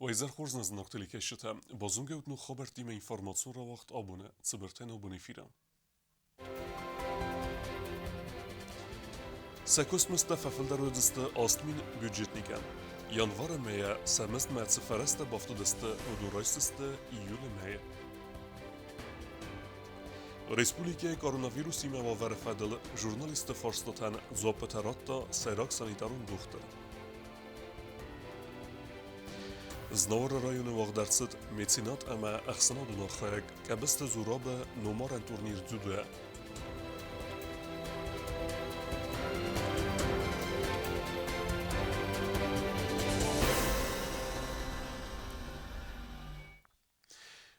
Уӕ изӕр хорз нӕ зынаргъ телекӕсджытӕ! Базонгӕ ут ног хабӕрттимӕ информацион рауагъд абоны цыбыртӕй ногбон эфиры. Сӕ куыстмыздтӕ фӕфылдӕр уыдзысты 8000 бюджетникӕн. Январы мӕйӕ сӕ мыздмӕ цы фӕрӕзтӕ бафтыдысты, уыдон райсдзысты июны мӕйы. Республикӕйы коронавирусимӕ уавӕры фӕдыл журналистты фарстатӕн дзуаппытӕ радта сӕйраг санитарон дохтыр. Знауыры районы уагъд ӕрцыд меценат ӕмӕ ӕхсӕнадон архайӕг Къӕбысты Зурабы номарӕн турнир дзюдойӕ.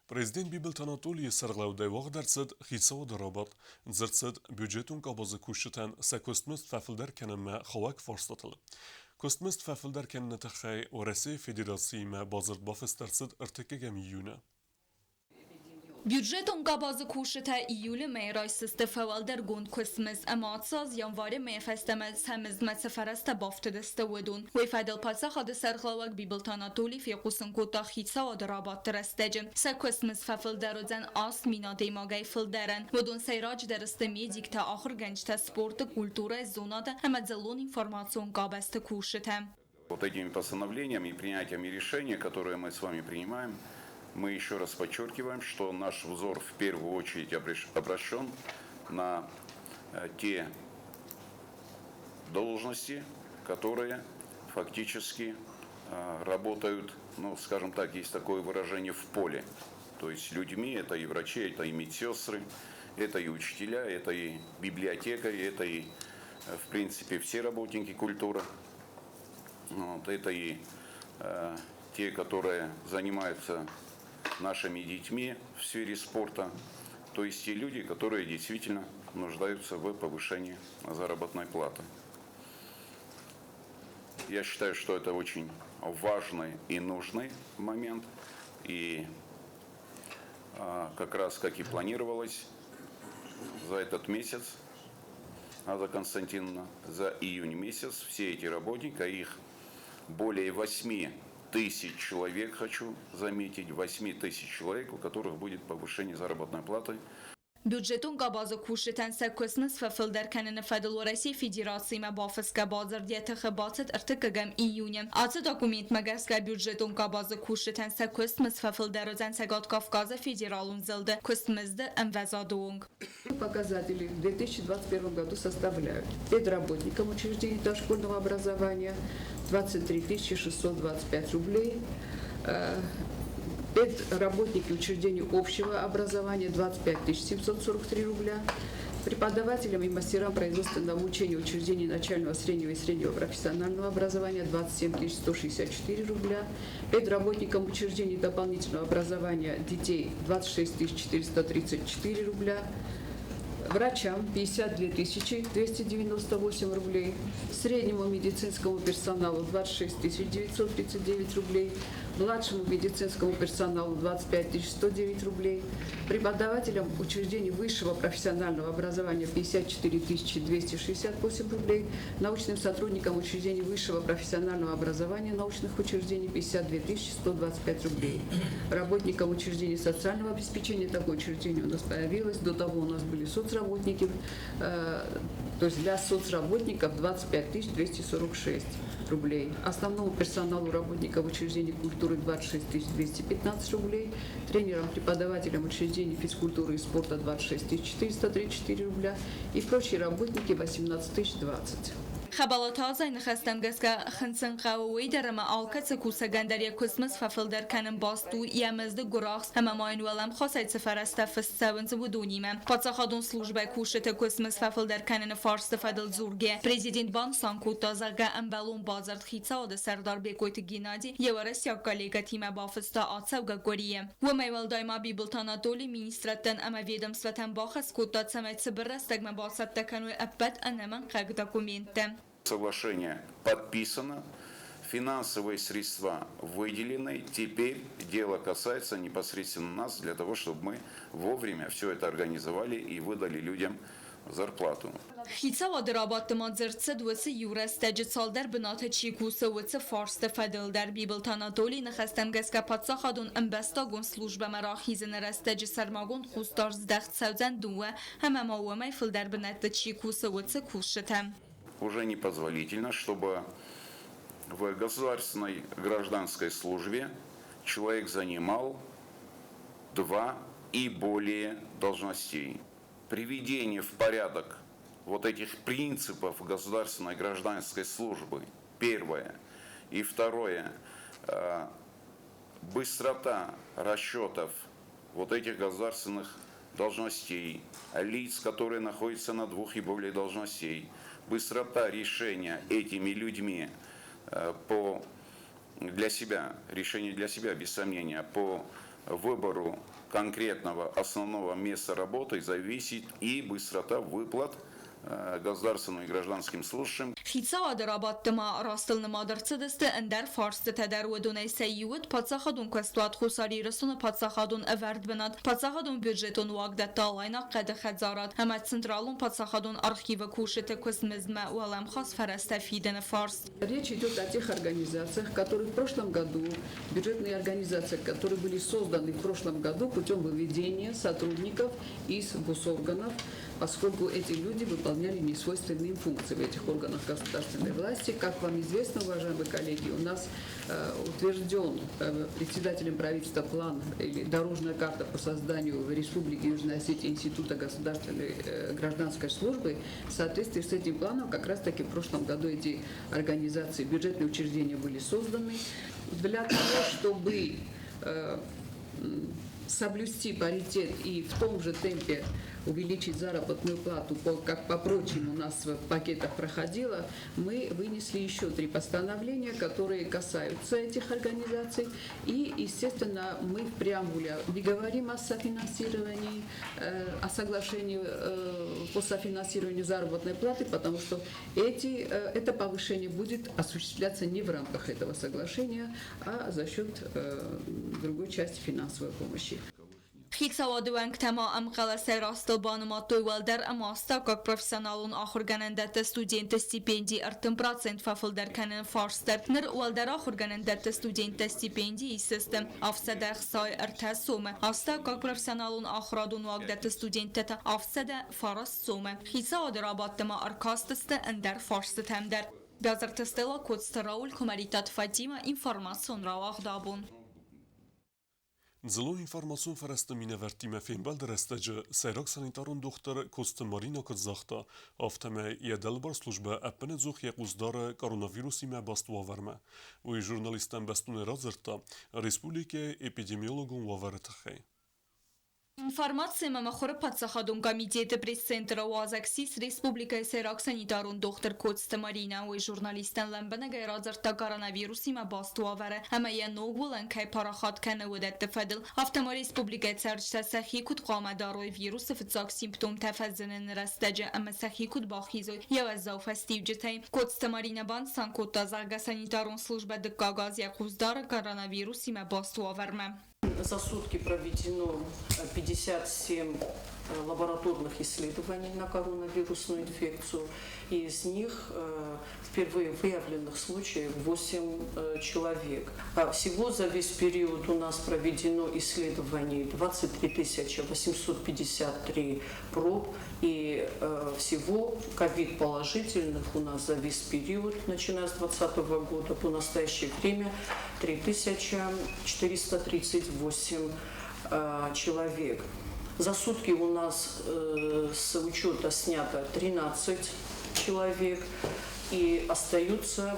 Президент Бибылты Анатолийы сӕргълӕудӕй уагъд ӕрцыд хицауады рабадт. Дзырд цыд бюджетон къабазы кусджытӕн сӕ куыстмызд фӕфылдӕр кӕнынмӕ хауӕг фарстатыл. Куыстмызд фӕфылдӕр кӕныны тыххӕй Уӕрӕсейы Федерациимӕ бадзырд бафыст ӕрцыд ӕртыккӕгӕм июны. Бюджетон къабазы кусджытӕ июлы мӕйы райсдзысты фӕуӕлдӕргонд куыстмызд ӕмӕ ацы аз январы мӕйы фӕстӕмӕ сӕ мыздмӕ цы фӕрӕзтӕ бафтыдысты, уыдон. Уый фӕдыл паддзахады сӕргълӕууӕг Бибылты Анатоли фехъусын кодта хицауады рабадты рӕстӕджы. Сӕ куыстмызд фӕфылдӕр уыдзӕн 8000 адӕймагӕй фылдӕрӕн. Уыдон сӕйраджыдӕр сты медиктӕ, ахуыргӕнджытӕ, спорты, культурӕйы, зонады ӕмӕ дзыллон информацион къабӕзты кусджытӕ. Вот этими постановлениями и принятиями решений, которые мы с вами принимаем, мы еще раз подчеркиваем, что наш взор в первую очередь обращен на те должности, которые фактически работают, ну, скажем так, есть такое выражение, в поле. То есть людьми, это и врачи, это и медсестры, это и учителя, это и библиотекари, это и, в принципе, все работники культуры. Вот, это и те, которые занимаются нашими детьми в сфере спорта, то есть те люди, которые действительно нуждаются в повышении заработной платы. Я считаю, что это очень важный и нужный момент. И как раз, как и планировалось, за этот месяц, Аза Константиновна, за июнь месяц все эти работники, а их более 8 тысяч человек, хочу заметить, 8 тысяч человек, у которых будет повышение заработной платы. Бюджетон къабазы кусджытӕн сӕ куыстмызд фӕфылдӕр кӕныны фӕдыл Уӕрӕсейы Федерациимӕ бафысгӕ бадзырд йӕ тыхы бацыд ӕртыккӕгӕм июны. Ацы документмӕ гӕсгӕ бюджетон къабазы кусджытӕн сӕ куыстмызд фӕфылдӕр уыдзӕн Цӕгат Кавказы федералон зылды куыстмызды ӕмвӕзады онг. Показатели в 2021 году составляют педработникам учреждений дошкольного образования 23 625 рублей, педработники учреждений общего образования 25 743 рубля, преподавателям и мастерам производственного обучения учреждений начального, среднего и среднего профессионального образования 27 164 рубля, педработникам учреждений дополнительного образования детей 26 434 рубля, врачам 52 298 рублей, среднему медицинскому персоналу 26 939 рублей, младшему медицинскому персоналу 25 109 рублей, преподавателям учреждений высшего профессионального образования 54 268 рублей, научным сотрудникам учреждений высшего профессионального образования научных учреждений 52 125 рублей, работникам учреждений социального обеспечения, такое учреждение у нас появилось, до того у нас были соцработники, то есть для соцработников 25 246 рублей. Основному персоналу работников учреждений культуры 26 215 рублей, тренерам, преподавателям учреждений физкультуры и спорта 26 434 рубля и прочие работники 18 020. Хӕбӕлаты Азайы ныхӕстӕм гӕсгӕ, хынцын хъӕуы уый дӕр ӕмӕ алкӕцы кусӕгӕн дӕр йӕ куыстмызд фӕфылдӕр кӕнын баст у йӕ мызды гуырахст ӕмӕ ма йын уӕлӕмхасӕй цы фӕрӕзтӕ фыст цӕуынц, уыдонимӕ. Паддзахадон службӕйы кусджыты куыстмызд фӕфылдӕр кӕныны фарсты фӕдыл дзургӕ, президент банысан кодта, зӕгъгӕ, ӕмбӕлон бадзырд хицауады сӕрдар Бекъойты Геннади йӕ уӕрӕсейаг коллегӕтимӕ бафыста ацӕугӕ къуырийы. Уымӕй уӕлдай ма Бибылты Анатоли министрадтӕн ӕмӕ ведомствотӕн бахӕс кодта, цӕмӕй цыбыр рӕстӕгмӕ бацӕттӕ кӕной ӕппӕт ӕнӕмӕнгхъӕуӕг документтӕ. Соглашение подписано, финансовые средства выделены. Теперь дело касается непосредственно нас для того, чтобы мы вовремя все это организовали и выдали людям зарплату. Хицауады рабадты ма дзырд цыд, уыцы иурӕстӕджы цалдӕр бынаты чи кусы, уыцы фарсты фӕдыл дӕр. Бибылты Анатолийы ныхӕстӕм гӕсгӕ паддзахадон ӕмбӕстагон службӕмӕ рахизыны рӕстӕджы сӕрмагонд хъусдард здӕхт цӕудзӕн дыууӕ ӕмӕ ма уымӕй фылдӕр бынӕтты чи кусы, уыцы кусджытӕм. Уже непозволительно, чтобы в государственной гражданской службе человек занимал два и более должностей. Приведение в порядок вот этих принципов государственной гражданской службы, первое. И второе, быстрота расчетов вот этих государственных должностей, лиц, которые находятся на двух и более должностей, быстрота решения этими людьми для себя, решение для себя, без сомнения, по выбору конкретного основного места работы зависит и быстрота выплат государственным и гражданским служащим. Хицауады рабадты ма растыл нымад ӕрцыдысты ӕндӕр фарстытӕ дӕр. Уыдонӕй сӕ иу уыд паддзахадон куыстуат Хуссар Ирыстоны паддзахадон ӕвӕрд бынат, паддзахадон бюджетон уагдӕттӕ Алайнаг хъӕды хӕдзарад ӕмӕ Централон паддзахадон архивы кусджыты куыстмыздмӕ уӕлӕмхас фӕрӕзтӕ фидыны фарст. Речь идет о тех организациях, которые в прошлом году, бюджетные организации, которые были созданы в прошлом году путем выведения сотрудников из госорганов, поскольку эти люди выполняли несвойственные им функции в этих органах государственной власти. Как вам известно, уважаемые коллеги, у нас утвержден председателем правительства план или дорожная карта по созданию в Республике Южная Осетия Института государственной гражданской службы. В соответствии с этим планом как раз-таки в прошлом году эти организации, бюджетные учреждения были созданы для того, чтобы соблюсти паритет и в том же темпе увеличить заработную плату, как по прочим у нас в пакетах проходило, мы вынесли еще 3 постановления, которые касаются этих организаций. И, естественно, мы в преамбуле не говорим о софинансировании, о соглашении по софинансированию заработной платы, потому что это повышение будет осуществляться не в рамках этого соглашения, а за счет другой части финансовой помощи. Хицауады уӕнгтӕ ма ӕмхъӕлӕсӕй растыл банымадтой уӕлдӕр ӕмӕ астӕуккаг профессионалон ахуыргӕнӕндӕтты студентты стипенди 30% фӕфылдӕр кӕныны фарст дӕр. Ныр уӕлдӕр ахуыргӕнӕндӕтты студенттӕ стипенди исдзысты 763 сомы, астӕуккаг профессионалон ахуырадон уагдӕтты студенттӕ та 709 сомы. Хицауады рабадты ма ӕркастысты ӕндӕр фарстытӕм дӕр. Бязырты Стелла, Коцты Рауль, Куымӕридтаты Фатимӕ, информацион рауагъд абон. Дзыллон информацион фӕрӕзты минӕвӕрттимӕ фембӕлды рӕстӕджы сӕйраг санитарон дохтыр Коцты Марина куыд загъта, афтӕмӕй йӕ дӕлбар службӕ ӕппынӕдзух йӕ хъус дары коронавирусимӕ баст уавӕрмӕ. Уый журналисттӕн бӕстонӕй радзырдта республикӕйы эпидемиологон уавӕры тыххӕй. Информаци ӕмӕ мыхуыры паддзахадон комитеты пресс-центры уазӕг ссис республикӕйы сӕйраг санитарон дохтыр Коцты Маринӕ. Уый журналисттӕн лӕмбынӕгӕй радзырдта коронавирусимӕ баст уавӕры ӕмӕ йӕ ног уылӕн кӕй парахат кӕны, уыдӕтты фӕдыл. Афтӕ ма республикӕйы цӕрджытӕ сӕхи куыд хъуамӕ дарой вирусы фыццаг симптомтӕ фӕзыныны рӕстӕджы ӕмӕ сӕхи куыд бахизой йӕ уӕззау фӕстиуджытӕй. Коцты Маринӕ банысан кодта, зӕгъгӕ, санитарон службӕ дыккаг аз йӕ хъус дары коронавирусимӕ баст уавӕрмӕ. За сутки проведено 57 лабораторных исследований на коронавирусную инфекцию. И из них впервые выявленных случаев 8 человек. Всего за весь период у нас проведено исследований 23 853 проб. И всего ковид-положительных у нас за весь период, начиная с 2020 года по настоящее время, 3438 человек. За сутки у нас с учета снято 13 человек и остаются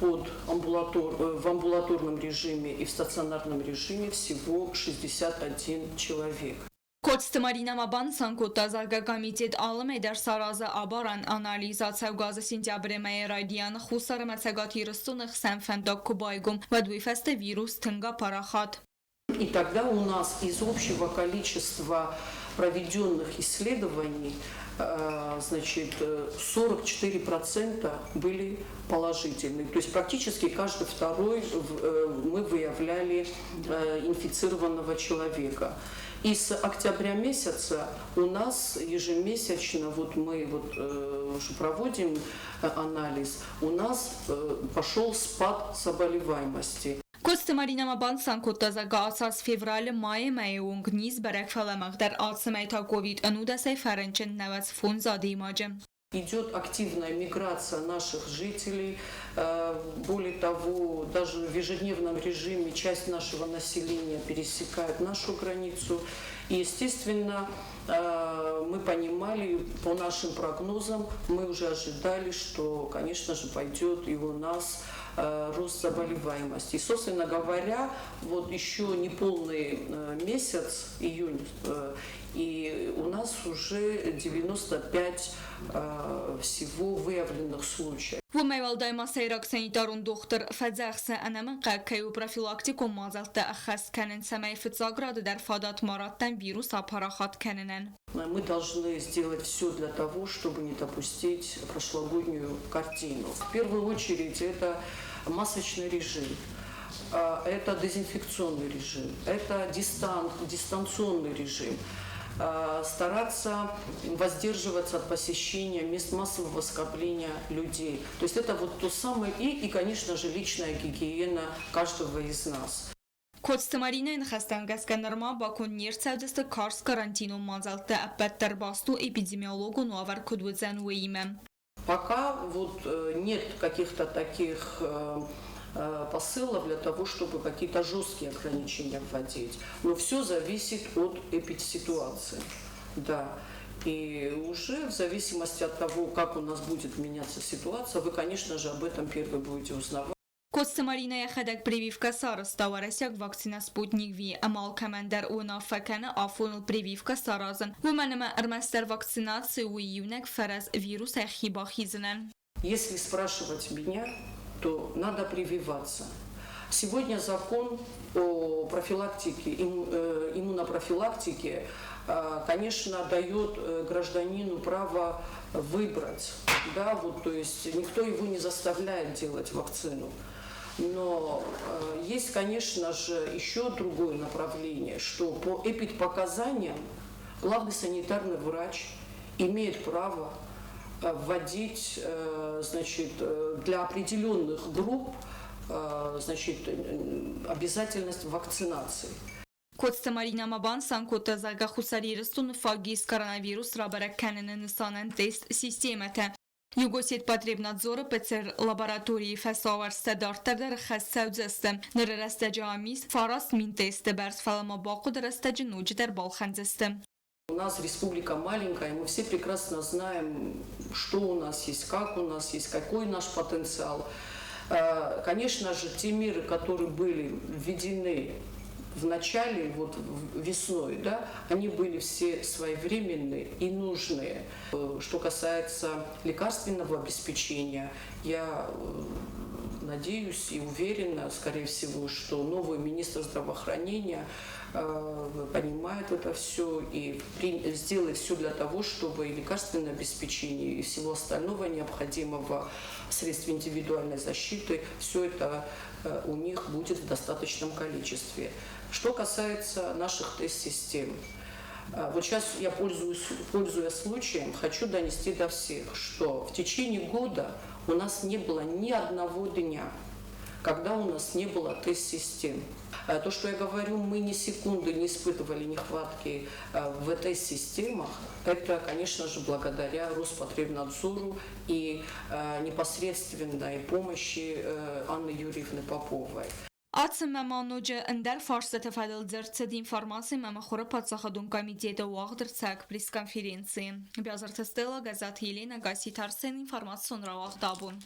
в амбулаторном режиме и в стационарном режиме всего 61 человек. Коцты Маринӕ ма банысан кодта, зӕгъгӕ, комитет алы мӕй дӕр саразы абарӕн анализ. Ацӕугӕ азы сентябры мӕйы райдианы Хуссар ӕмӕ Цӕгат Ирыстоны хсӕн фӕндаг куы байгом, уӕд уый фӕстӕ вирус тынг апарахат. И тогда у нас из общего количества проведенных исследований значит, 44% были положительны. То есть практически каждый второй мы выявляли инфицированного человека. И с октября месяца у нас ежемесячно, вот мы вот уже проводим анализ, у нас пошел спад заболеваемости. Коцты Маринӕ ма банысан кодта, зӕгъгӕ, ацы аз февралы мӕйы мӕйы онг низ бӕрӕг фӕлӕмӕгъдӕр ацы мӕй та ковид-ӕнудӕсӕй фӕрынчын 95 адӕймаджы. Идет активная миграция наших жителей. Более того, даже в ежедневном режиме часть нашего населения пересекает нашу границу. И, естественно, мы понимали, по нашим прогнозам, мы уже ожидали, что, конечно же, пойдет и у нас рост заболеваемости. И, собственно говоря, вот еще неполный месяц, июнь, и у нас уже 95 всего выявленных случаев. Уымӕй уӕлдай ма сӕйраг санитарон дохтыр фӕдзӕхсы, ӕнӕмӕнгхъӕуӕг кӕй у профилактикон мадзӕлттӕ ӕххӕст кӕнын, цӕмӕй фыццаг рады дӕр фадат ма раттӕм вирус апарахат кӕнынӕн. Мы должны сделать все для того, чтобы не допустить прошлогоднюю картину. В первую очередь это масочный режим, это дезинфекционный режим, это дистанционный режим. Стараться воздерживаться от посещения мест массового скопления людей. То есть это вот то самое и, конечно же, личная гигиена каждого из нас. Коцты Маринӕйы ныхӕстӕм гӕсгӕ нырма баконд не рцӕудзысты карз карантинон мадзӕлттӕ, ӕппӕт дӕр баст у эпидемиологон уавӕр куыд уыдзӕн, уыимӕ. Пока вот нет каких-то таких посылов для того, чтобы какие-то жесткие ограничения вводить. Но все зависит от эпидситуации. Да. И уже в зависимости от того, как у нас будет меняться ситуация, вы, конечно же, об этом первый будете узнавать. Коцты Маринӕ йӕхӕдӕг прививкӕ сарӕзта уӕрӕсейаг вакцинӕ «Спутник V» ӕмӕ алкӕмӕн дӕр уынаффӕ кӕны афоныл прививкӕ саразын, уымӕн ӕмӕ ӕрмӕстдӕр вакцинаци у иунӕг фӕрӕз вирусӕй хи бахизынӕн. Если спрашивать меня, то надо прививаться. Сегодня закон о профилактике, иммунопрофилактике, конечно, дает гражданину право выбрать. Да, вот, то есть никто его не заставляет делать вакцину. Но есть, конечно же, еще другое направление, что по эпидпоказаниям главный санитарный врач имеет право вводить, значит, для определенных групп, значит, обязательность вакцинации. Коцты Маринӕ ма банысан кодта, зӕгъгӕ, Хуссар Ирыстоны фаг ис коронавирус рабӕрӕг кӕныны нысанӕн тест-системӕтӕ. Югосетпотребнадзоры ПЦР-лабораторийы фӕсауӕрцтӕ дарддӕр дӕр ӕххӕст цӕудзысты. Ныры рӕстӕджы ам ис 9000 тесты бӕрц, фӕлӕ ма бахъуыды рӕстӕджы ноджыдӕр балхӕндзысты. У нас республика маленькая, мы все прекрасно знаем, что у нас есть, как у нас есть, какой наш потенциал. Конечно же, те меры, которые были введены в начале, вот весной, да, они были все своевременные и нужные. Что касается лекарственного обеспечения, я надеюсь и уверена, скорее всего, что новый министр здравоохранения понимает это все и сделает все для того, чтобы и лекарственное обеспечение, и всего остального необходимого средств индивидуальной защиты, все это у них будет в достаточном количестве. Что касается наших тест-систем, вот сейчас я, пользуясь случаем, хочу донести до всех, что в течение года у нас не было ни одного дня, когда у нас не было тест-систем. То, что я говорю, мы ни секунды не испытывали нехватки в тест-системах, это, конечно же, благодаря Роспотребнадзору и непосредственной помощи Анны Юрьевны Поповой. Ацы ӕмӕ ма ноджы ӕндӕр фарстаты фӕдыл дзырд цыд информаци ӕмӕ мыхуыры паддзахадон комитеты уагъд ӕрцӕуӕг пресс-конференцийы. Биазырты Стелла, Гӕззаты Еленӕ, Гасситы Арсен, информацион рауагъд «Абон».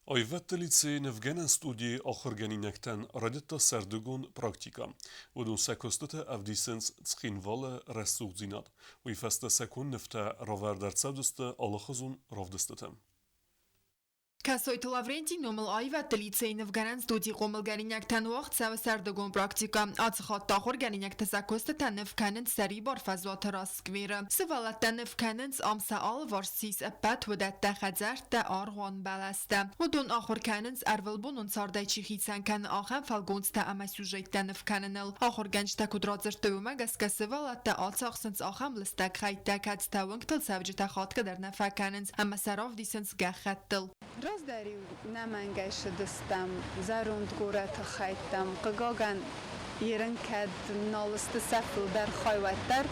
Аивӕдты лицейы нывгӕнӕн студийы ахуыргӕнинӕгтӕн райдыдта сӕрдыгон практикӕ. Уыдон сӕ куыстыты ӕвдисынц Цхинвалы рӕсугъддзинад. Уый фӕстӕ сӕ конд нывтӕ равӕрд ӕрцӕудзысты алыхуызон равдыстыты. Кӕсойты Лаврентий номыл аивӕдты лицейы нывгӕнӕн студийы хъомылгӕнинӕгтӕн уагъд цӕуы сӕрдыгон практикӕ. Ацы хатт ахуыргӕнинӕгтӕ сӕ куыстытӕ ныв кӕнынц сӕрибар фӕзуаты раз скверы. Сывӕллӕттӕ ныв кӕнынц ам сӕ алыварс сис ӕппӕт уыдӕттӕ, хӕдзӕрттӕ, аргъуан, бӕлӕстӕ. Уыдон ахуыр кӕнынц, ӕрвылбонон цардӕй чи хицӕн кӕны, ахӕм фӕлгонцтӕ ӕмӕ сюжеттӕ ныв кӕныныл. Ахуыргӕнджытӕ куыд радзырдтой, уымӕ гӕсгӕ сывӕллӕттӕ ацахсынц ахӕм лыстӕг хӕйттӕ, кӕцытӕ уынгтыл цӕвджытӕ хатгӕ дӕр нӕ фӕкӕнынц ӕмӕ сӕ равдисынц гӕххӕттыл. Раздӕр-иу нӕмӕнгӕй ссыдыстӕм зӕронд горӕты хӕйттӕм. Хъыгагӕн, ерын кӕд нал сты сӕ фылдӕр хай, уӕддӕр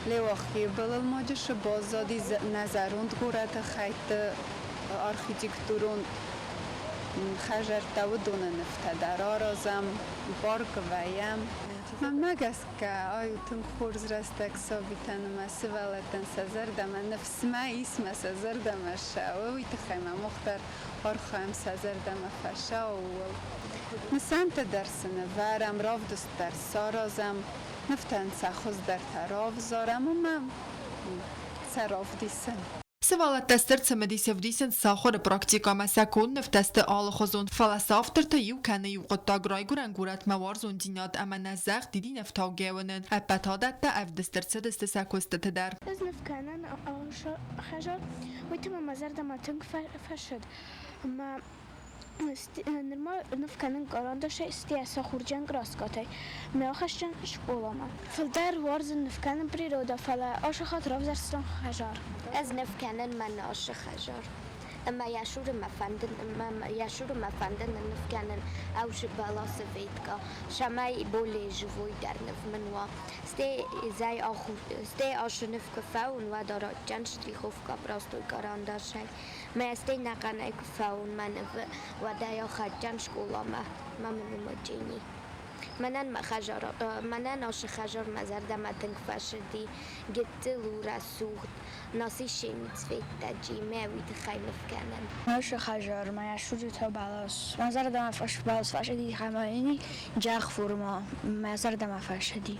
Леуахийы былыл Маджысы баззади нӕ зӕронд горӕты хӕйтты архитектурон хӕдзӕрттӕ, уыдоны нывтӕ дӕр аразӕм, паркы вӕййӕм. Мӕнмӕ гӕсгӕ, ай у тынг хорз рӕстӕг сабитӕн ӕмӕ сывӕллӕттӕн сӕ зӕрдӕмӕ ныфсмӕ ис мӕ сӕ зӕрдӕмӕ ссӕуы, уый тыххӕй ма мах дӕр архайӕм сӕ зӕрдӕмӕ фӕсӕуы, ууыл. Нысантӕ дӕр сын ӕвӕрӕм, равдыст дӕр саразӕм, нывтӕн сӕ хуыздӕртӕ равзарӕм ӕмӕ сӕ равдисӕм. Сывӕллӕттӕ стыр цымыдис ӕвдисынц сӕ ахуыры практикӕмӕ, сӕ конд нывтӕ сты алыхуызон, фӕлӕ сӕ автортӕ иу кӕны иу хъуыддаг райгуырӕн горӕтмӕ уарзондзинад ӕмӕ нӕ зӕхх дидинӕфтаугӕ уынын. Ӕппӕт адӕттӕ ӕвдыст ӕрцыдысты сӕ куыстыты дӕр. Ӕз ныв кӕнын хӕзар, уый тымӕ мӕ зӕрдӕмӕ тынг фӕцыд. Ӕмӕ нырма ныв кӕнын карандашӕй, стӕй сӕ хурджын краскӕтӕй. Мӕ ахӕссын скъоламӕ. Фылдӕр уарзын ныв кӕнын природа, фӕлӕ ацы хатт равзӕрстон хӕзар. Ӕз ныв кӕнын мӕн ацы хӕзар. Ӕмӕ йӕ суры мӕ фӕнды, йӕ суры мӕ фӕнды ныв кӕнын ӕвзы бӕласы ветка, цӕмӕй более живой дӕр ныв мын уа. Стӕй зӕй стӕй ацы ныв куы фӕуын, уӕд аратджӕн штриховка простой карандашӕй. Мӕ стӕй нӕхъӕнӕй куы фӕуын мӕ нывы, уӕд ӕй ахӕдджӕн скъоламӕ, мӕ мын уымӕджени. Мӕнӕн мӕ хӕзар, мӕнӕн ацы хӕзар мӕ зӕрдӕмӕ тынг фӕцыди. Гыццыл у, рӕсугъд, насыщенный цветтӕджи, мӕ уый тыххӕй ныв кӕнӕм. Ацы хӕзар мӕ судзытӕ бӕлас. Мӕ зӕрдӕмӕ бӕлас фӕцыди ӕмӕ джах форма мӕ зӕрдӕмӕ фӕцыди.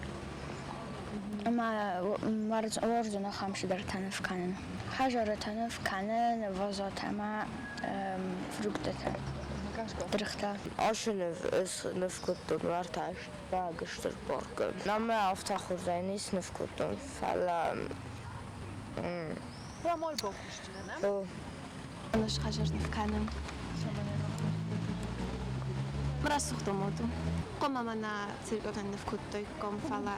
Ӕмӕ уарзын ахӕм цыдӕртӕ ныв кӕнын. Хӕзарытӕ ныв кӕнын, вазӕтӕ ӕмӕ фруктытӕ, дыргътӕ. Ацы ныв ӕз ныв кодтон уӕртӕ стыр паркы. Ӕмӕ афтӕ хорзӕй ницы ныв кодтон, фӕлӕ Хъазар ныв кӕнын. Рӕсугъд омод у. Хъуамӕ мӕнӕ циркъагӕн ныв кодтаиккам, фӕлӕ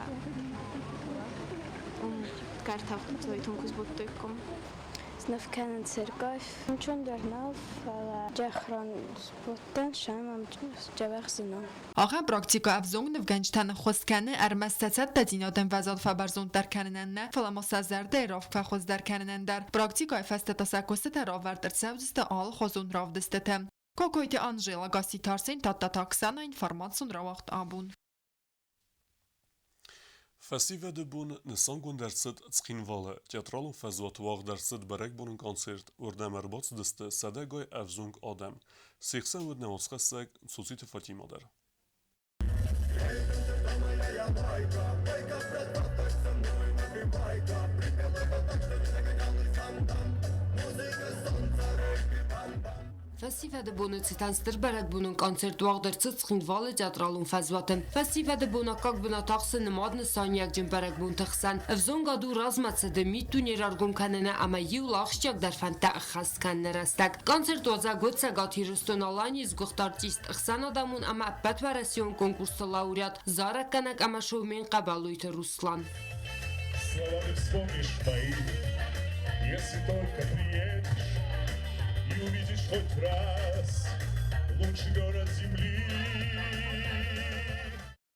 уым кӕртӕгъдтой, тынг сбодтаиккам. Сныв кӕнын церковь. Ничондӕр нал, фӕлӕ джӕхрон сбодтӕн сӕм дзӕбӕх зынон. Ахӕм практикӕ ӕвзонг нывгӕнджытӕн ӕххуыс кӕны ӕрмӕст сӕ цӕттӕдзинад ӕмвӕзад фӕбӕрзонддӕр кӕнынӕн нӕ, фӕлӕ ма сӕ зӕрдӕйы равг фӕхуыздӕр кӕнынӕн дӕр. Практикӕйы фӕстӕ та сӕ куыстытӕ равӕрд ӕрцӕудзысты алыхуызон равдыстыты. Кокойты Анжела, Гасситы Арсен, Тадтаты Оксана, информацион рауагъд абон. Фӕсивӕды бон нысангонд ӕрцыд Цхинвалы. Театралон фӕзуаты уагъд ӕрцыд бӕрӕгбонон концерт, уырдӕм ӕрбацыдысты сӕдӕгай ӕвзонг адӕм. Се хсӕн уыд нӕ уацхӕссӕг Цоциты Фатимӕ дӕр. Фӕсивӕды боны цытӕн стыр бӕрӕгбонон концерт уагъд ӕрцыд Цхинвалы театралон фӕзуаты. Фӕсивӕды бон аккаг бынат ахсы нымад нысаниуӕгджын бӕрӕгбонты хсӕн. Ӕвзонгад у размӕцыды, миддуне раргом кӕныны ӕмӕ иу ахсджиагдӕр фӕндтӕ ӕххӕст кӕныны рӕстӕг. Концерт уадзӕг уыд Цӕгат Ирыстон-Аланийы сгуыхт артист, ӕхсӕнадӕмон ӕмӕ ӕппӕтуӕрӕсеон конкурсты лауреат, зарӕггӕнӕг ӕмӕ шоумен Хъӕбӕлойты Руслан. Слова ты вспомнишь мои, если только приедешь и увидишь хоть раз лучший город земли.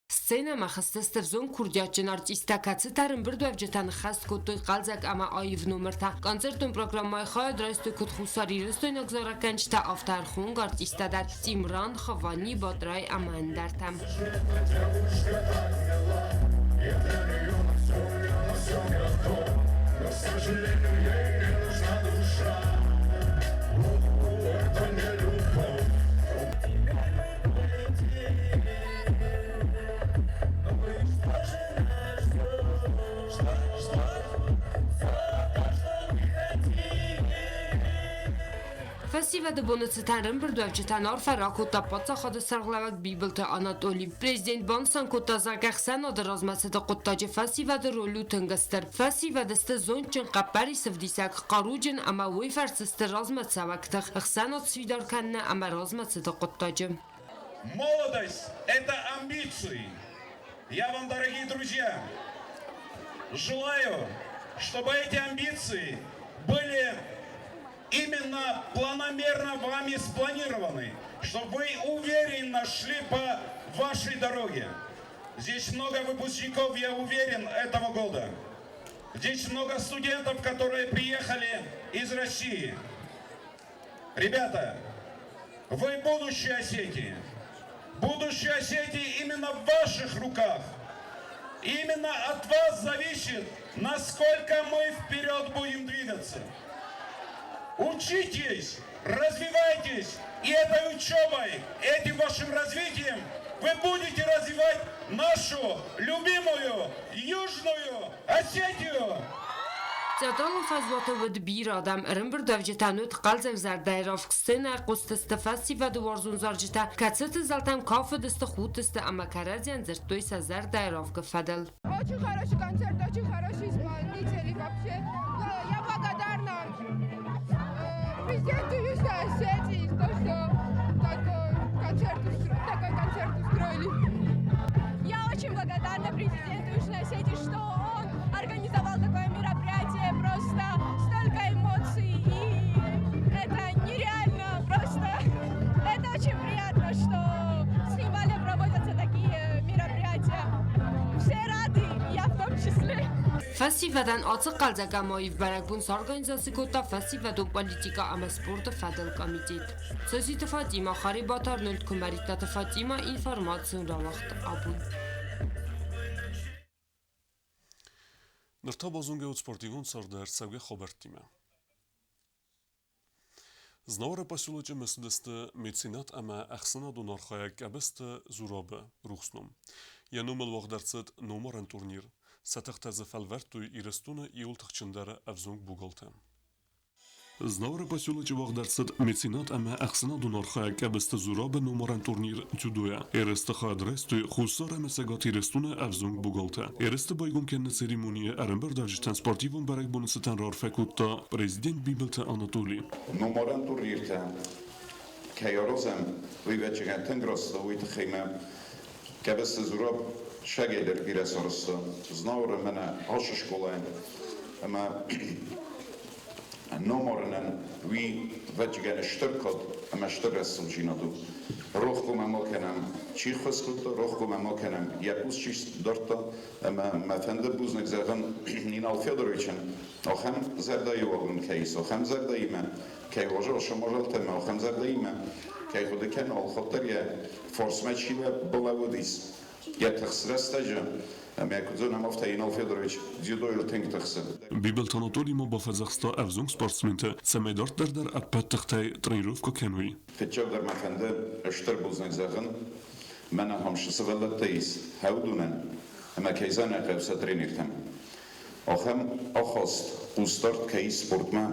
Сценӕмӕ хызтысты ӕвзонг курдиатджын артисттӕ, кӕцытӕ ӕрӕмбырдуӕвджытӕ ныххӕст кодтой хъӕлдзӕг ӕмӕ аив номыртӕ. Концертон программӕйы хайад райстой куыд хуссарирыстойнаг зарӕггӕнджытӕ, афтӕ ӕрхонг артисттӕ дӕр Тимран, Хавани, Батрай ӕмӕ ӕндӕртӕ. Но, к сожалению, ей не нужна душа. Это не любовь. Фӕсивӕд Фӕсивӕды боны цытӕн ӕрӕмбырдуӕвджытӕн арфӕ ракодта паддзахады сӕргълӕууӕг Бибылты Анатоли. Президент банысан кодта, зӕгъгӕ, ӕхсӕнады размӕцыды хъуыддаджы фӕсивӕды роль у тынг стыр. Фӕсивӕд сты зондджын, хъӕппӕрисӕвдисӕг, хъаруджын ӕмӕ уый фӕрцы сты размӕцӕуӕг тых, ӕхсӕнад сфидар кӕныны ӕмӕ размӕцыды хъуыддаджы. Молодость – это амбиции. Я вам, дорогие друзья, желаю, чтобы эти амбиции были именно планомерно вами спланированы, чтобы вы уверенно шли по вашей дороге. Здесь много выпускников, я уверен, этого года. Здесь много студентов, которые приехали из России. Ребята, вы будущее Осетии. Будущее Осетии именно в ваших руках. Именно от вас зависит, насколько мы вперед будем двигаться. Учитесь, развивайтесь, и этой учебой, этим вашим развитием вы будете развивать нашу любимую Южную Осетию. Театралон фӕзуаты уыд бирӕ адӕм, ӕрӕмбырдуӕвджытӕн уыд хъӕлдзӕг зӕрдӕйы равг сценӕ, хъуыстысты фӕсивӕды уарзон зарджытӕ, кӕцыты зӕлтӕм кафыдысты, худтысты ӕмӕ кӕрӕдзийӕн дзырдтой сӕ зӕрдӕйы равгы фӕдыл. Очень хороший концерт, очень хорошие исполнители вообще. Я благодарна президенту Южной Осетии, то, что такой концерт устроили. Я очень благодарна президенту Южной Осетии, что он организовал такое мероприятие. Просто столько эмоций, и это нереально. Просто это очень приятно, что в Цхинвале проводятся такие мероприятия. Все рады, я в том числе. Фӕсивӕдӕн ацы хъӕлдзӕг ӕмӕ аив бӕрӕгбон сорганизаци кодта фӕсивӕдон политикӕ ӕмӕ спорты фӕдыл комитет. Соситы Фатима, Харебаты Арнольд, Куымӕридтаты Фатима, информацион рауагъд абон. Ныр та базонгӕ ут спортивон царды ӕрцӕугӕ хабӕрттимӕ. Знауыры поселочы мысыдысты меценат ӕмӕ ӕхсӕнадон архайӕг Къӕбысты Зурабы рухс ном. Йӕ номыл уагъд ӕрцыд номарӕн турнир. Сӕ тыхтӕ дзы фӕлвӕрдтой Ирыстоны иууыл тыхджындӕр ӕвзонг богалтӕ. Знауыры поселочы уагъд ӕрцыд меценат ӕмӕ ӕхсӕнадон архайӕг Къӕбысты Зурабы номарӕн турнир дзюдойӕ. Ерысты хайад райстой Хуссар ӕмӕ Цӕгат Ирыстоны ӕвзонг богалтӕ. Ерысты байгом кӕныны церемонийы ӕрӕмбырдуӕвджытӕн спортивон бӕрӕгбоны цытӕн раарфӕ кодта президент Бибылты Анатоли. Номарӕн турниртӕ кӕй аразӕм, уый ӕвӕццӕгӕн тынг раст у, уый тыххӕй мӕ Къӕбысты Зураб сагӕй дӕр бирӕ сарӕзта. Знауыры мӕнӕ ацы скъолайӕн ӕмӕ номарынӕн уый ӕвӕццӕгӕн стыр кад ӕмӕ стыр рӕсугъддзинад у. Рох хъуамӕ ма кӕнӕм, чи ххуыс кодта, рох хъуамӕ ма кӕнӕм, йӕ хъус чи дардта, ӕмӕ мӕ фӕнды бузныг зӕгъын Инал Федоровичӕн, ахӕм зӕрдӕйы уаг ын кӕй ис, ахӕм зӕрдӕимӕ кӕй уарзы ӕфсымӕртӕ ӕмӕ ахӕм зӕрдӕимӕ кӕй хъуыды кӕны, алхатт дӕр йӕ фарсмӕ чи балӕууыдис йӕ тыхст рӕстӕджы, ӕмӕ куыд зонӕм, афтӕ Инал Федорович дзюдойыл тынг тыхсы. Бибылты Анатоли ма бафӕдзӕхста ӕвзонг спортсменты, цӕмӕй дарддӕр дӕр ӕппӕт тыхтӕй тренировкӕ кӕной. Фыццагдӕр мӕ фӕнды стыр бузныг зӕгъын, мӕн ахӕм сывӕллӕттӕ ис Хӕудунӕн ӕмӕ кӕй зӕнӕг хъӕуы сӕ тренертӕм. Ахӕм ахаст хъусдард кӕй ис спортмӕ,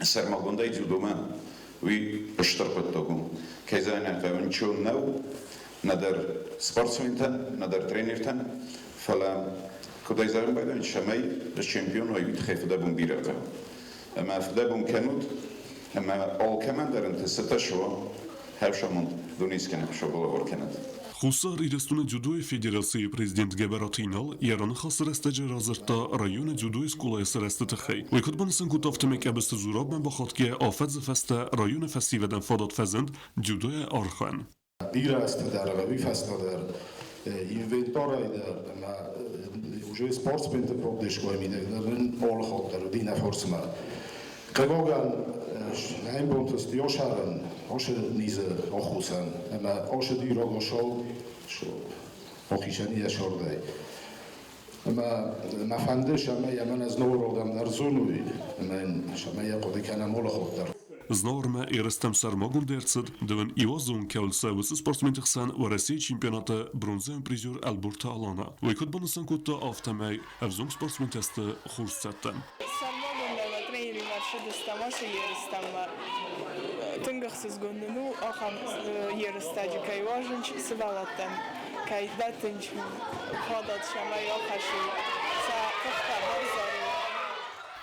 сӕрмагондӕй дзюдомӕ, уый стыр хъуыддаг у. Кӕй зӕгъын хъӕуы, ничего нӕу нӕдӕр спортсментӕн, нӕдӕр тренертӕн, фӕлӕ куыд ӕй зӕгъын байдайын, цӕмӕй чемпион уай, уый тыххӕй фыдӕбон бирӕ хъӕуы. Ӕмӕ фыдӕбон кӕнут, ӕмӕ алкӕмӕн дӕр ӕнтыстытӕ суа, хӕрзамонд дунескӕнӕг сабалавар кӕнӕд. Хуссар Ирыстоны дзюдойы федерацийы президент Гӕбӕраты Инал йӕ раныхасы рӕстӕджы радзырдта районы дзюдойы скъолайы сырӕзты тыххӕй. Уый куыд банысан кодта, афтӕмӕй Къӕбысты Зурабмӕ бахатгӕйӕ афӕдзы фӕстӕ районы фӕсивӕдӕн фадат фӕзынд дзюдойӕ архайын. Бирӕ азты дӕргъы, уый фӕстӕ дӕр инвентарӕй дӕр ӕмӕ уже спортсменты поддержкой мидӕг дӕр нын алы хатт дӕр уыди нӕ фарсмӕ. Хъыгагӕн, ӕмбонты стъёсарӕн ашы низы аххосӕн ӕмӕ ашы дираг асал ахицӕн йӕ сӕрдӕй. Ӕмӕ мӕ фӕнды, цӕмӕй ӕмӕ ӕз ногродӕм дӕр зоной, ӕмӕ цӕмӕй йӕ хъуыды кӕнӕм алы хатт дӕр. Знауырмӕ ерыстӕм сӕрмагонд ӕрцыд дыууын иуазон кӕуыл цӕуы, уыцы спортсменты хсӕн Уӕрӕсейы чемпионаты бронзӕйон призер Ӕлборты Алана. Уый куыд банысан кодта, афтӕмӕй ӕвзонг спортсментӕ сты хорз цӕттӕ. Сӕрмагондӕй мӕ тренеримӕ ссыдыстӕм ацы ерыстӕм. Тынг ӕхсызгон нын у, ахӕм ерыстӕджы кӕй уарзынц сывӕллӕттӕн, кӕй дӕттынц фадат, цӕмӕй ахӕссой сӕ тыхтӕ, бавзарой.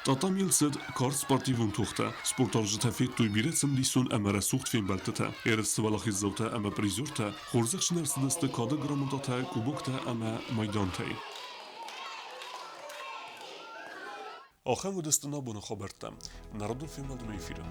Татамийыл цыд карз спортивон тохтӕ. Спортуарзджытӕ федтой бирӕ цымыдисон ӕмӕ рӕсугъд фембӕлдтытӕ. Ерысты уӕлахиздзаутӕ ӕмӕ призертӕ хорзӕхджын ӕрцыдысты кады грамотатӕ, кубоктӕ ӕмӕ майдантӕй. Ахӕм уыдысты нӕ абоны хабӕрттӕ. Народон фембӕлдмӕ эфиры.